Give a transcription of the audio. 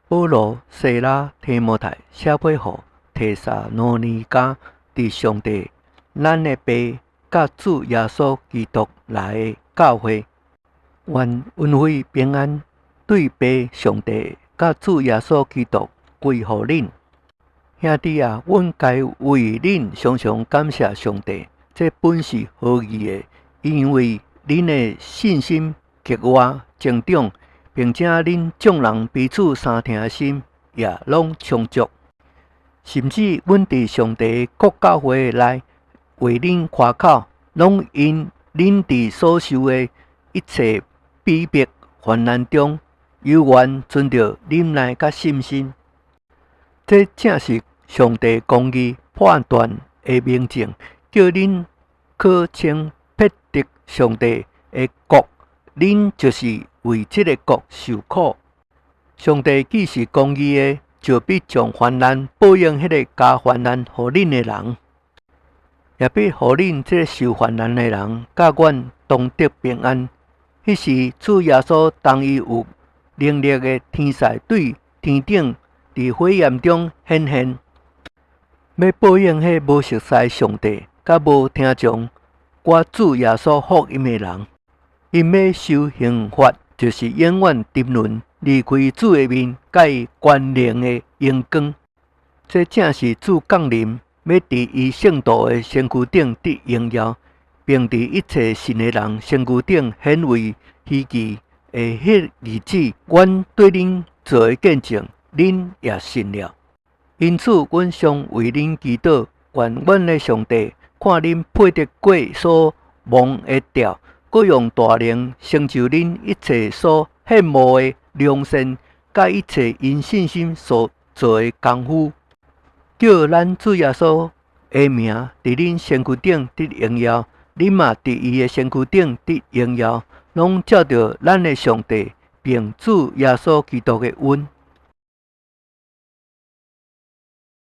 保羅、西拉、提摩太寫批予帖撒羅尼迦佇上帝咱的爸佮主耶穌基督內的教會，願恩惠平安對爸上帝佮主耶穌基督歸予恁。兄弟啊，阮該為恁常常感謝上帝，這本是合宜的，因為恁的信心格外增長，並且恁眾人彼此相疼的心也攏充足。甚至阮佇上帝各教會內為恁誇口，攏因恁佇所受的一切逼迫患難中，猶原存著忍耐佮信心。這正是上帝公義判斷的明證，叫恁可稱配得上帝的國，恁就是為這个國受苦。上帝既是公義的，就必將患難報應彼个加患難予恁的人，也必予恁這个受患難的人，佮阮同得平安。彼時主耶穌當以有能力的天使對天頂佇火焰中顯現，欲報應彼無熟似上帝，佮無聽從我主耶穌福音的人。𪜶欲受刑罰，就是永遠沉淪，離開主的面，佮伊權能的榮光。這正是主降臨，欲佇伊聖徒的身軀頂得榮耀，並佇一切信的人身軀頂顯為稀奇的彼日子。阮對恁做的見證，恁也信了。因此，阮常為恁祈禱，願阮的上帝看恁配得過所望的調，閣用大能成就恁一切所羨慕的良善，佮一切因信心所做的工夫，叫咱主耶穌的名佇恁身軀頂得榮耀，恁嘛佇伊的身軀頂得榮耀，攏照著咱的上帝並主耶穌基督的恩。